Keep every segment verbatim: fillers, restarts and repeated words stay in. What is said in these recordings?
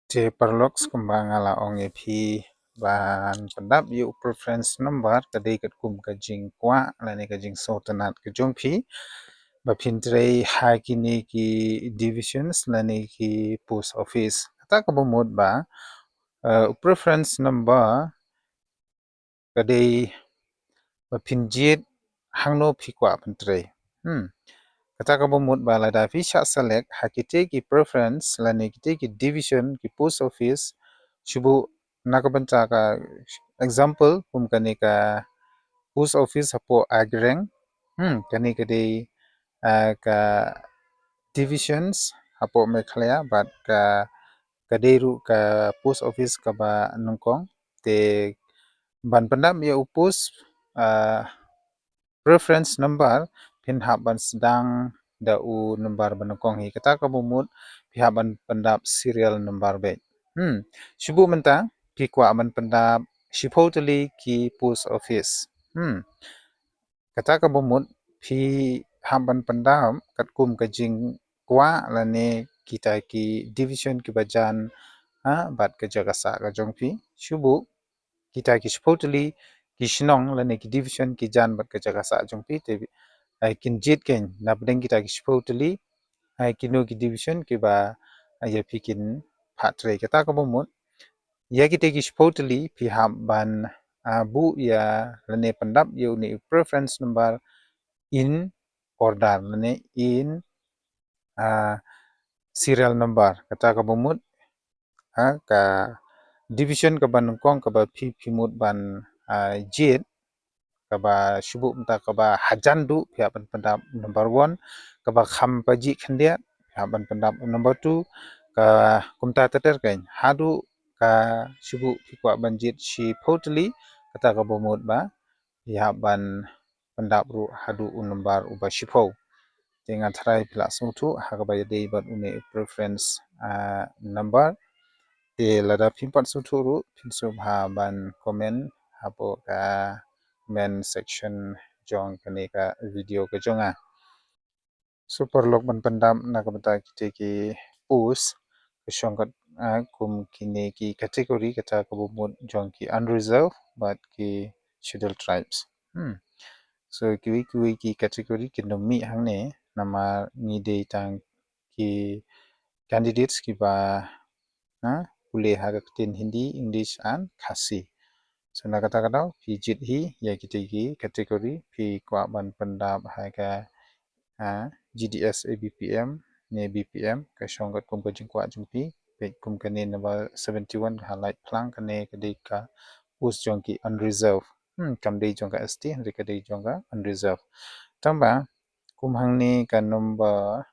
Te paralok, kumba nga la ong ïa phi, ban pyndap ïa u preference number ka dei katkum ka jingkwah lane ka jingsngewtynnat ka jong phi ba phin trei ha kine ki divisions lane ki post office. Kata kaba mut ba, eh, u preference number ka dei ba phin jied hangno phi kwah ban trei. Hmm. Kata kaba mut ba lada phi shah select ha kitei ki preference lane kitei ki division ki post office, shu buh na ka bynta ka example kum kane ka post office hapoh Agreng. Hmm, kane ka dei, ah, ka divisions hapoh Meghalaya bad ka, ka dei ruh ka post office kaba nyngkong. Te ban pyndap ïa u post, ah, preference number, phin hap ban sdang da u number ba nyngkong hi. Kata kaba mut phi hap ban pyndap serial number beit. Hmm. Shu buh mynta phi kwah ban pyndap shiphew tylli ki post office. Hmm. Kata kaba mut phi hap ban pyndap katkum ka jingkwah lane kita ki division kiba jan, ha, bad ka jaka sah ka jong phi. Shu buh kita ki shiphew tylli ki shnong lane ki division ki jan bad ka jaka sah jong phi te, eh, kin jied kein na pdeng kita ki shiphew tylli, eh, kino ki division kiba, eh, ïa phi kin phah trei. Kata kaba mut ïa kitei ki shiphew tylli phi hap ban, ah, buh ïa lane pyndap ïa une u preference number in order lane in, ah, serial number. Kata kaba mut, ha, ka division kaba nyngkong kaba phi, phi mut ban, ah, jied, kaba shu buh mynta kaba hajan duh phi hap ban pyndap number one, kaba kham pajih khyndiat phi hap ban pyndap number two, ka kumta ter ter kein. Haduh ka shu buh phi kwah ban jied shiphew tylli, kata kaba mut ba phi hap ban pyndap ruh haduh u number uba shiphew. Te nga tharai phi la sngewthuh ha kaba ïadei bad une u preference, ah, number. Te lada phim pat sngewthuh ruh phin sngewbha ban comment hapoh ka comment section jong kane ka video ka jong nga. So paralok, ban pyndap na ka bynta kitei ki post ka shong kat, ah, kum kine ki category, kata kaba mut jong ki unreserved bad ki scheduled tribes. Hmm. So kiwei kiwei ki category kin ym mih hangne namar ngi dei tang ki candidates kiba, ha, pule ha ka ktien Hindi, English and Khasi. So na kata ka daw phi jied hi ïa kitei ki category, phi kwah ban pyndap ha ka, ha, G D S A B P M ne B P M, ka shong katkum ka jingkwah jong phi. Peit kum kane number seventy one, ha light phlang, kane ka dei ka post jong ki unreserved. Hmm, kam dei jong ka S T, hynrei ka dei jong ka unreserved. Tangba kum hangne ka number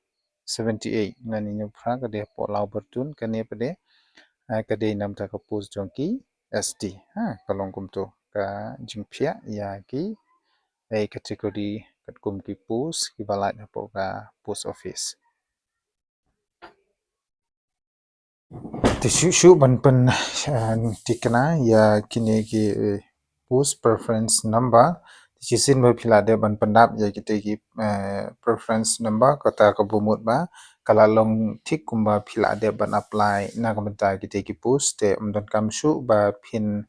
seventy eight, ngan ïa phra, ka dei hapoh Lawbyrtun, kane pat de, ah, ka dei namar ka post jong ki S T. Ha, ka long kumto ka jingphiah ïa ki, eh, category katkum ki post kiba lait hapoh ka post office. Te shuh shuh ban pyn, eh, thikna ïa kine ki, eh, post preference number. Te shisien ba phi la dep ban pyndap ïa kitei ki, eh, preference number, kata kaba mut ba ka la long thik kumba phi la dep ban apply na ka bynta kitei ki post. Te ym donkam shuh ba phin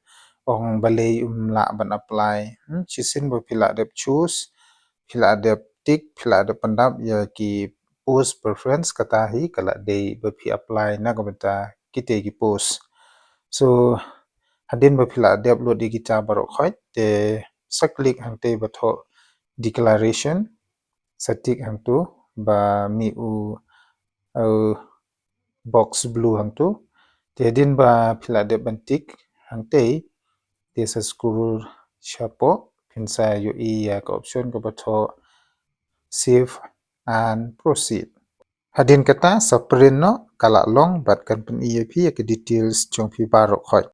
ong balei ym lah ban apply. Hmm, shisien ba phi la dep choose, phi la dep tick, phi la dep pyndap ïa ki post preference, kata hi ka la dei ba phi apply na ka bynta kitei ki post. So hadien ba phi la dep lut ïa kita baroh khoit, te sa click hangtei ba thoh declaration, sa tick hangto ba mih u, uh, box blue hangto. Te hadien ba phi la dep ban tick hangtei, te sa scroll shapoh, phin sa ïohi ïa ka option kaba thoh save and proceed. Hadien kata sa print noh, ka la long bad kan pyni ïa phi ïa ki details jong phi baroh khoit.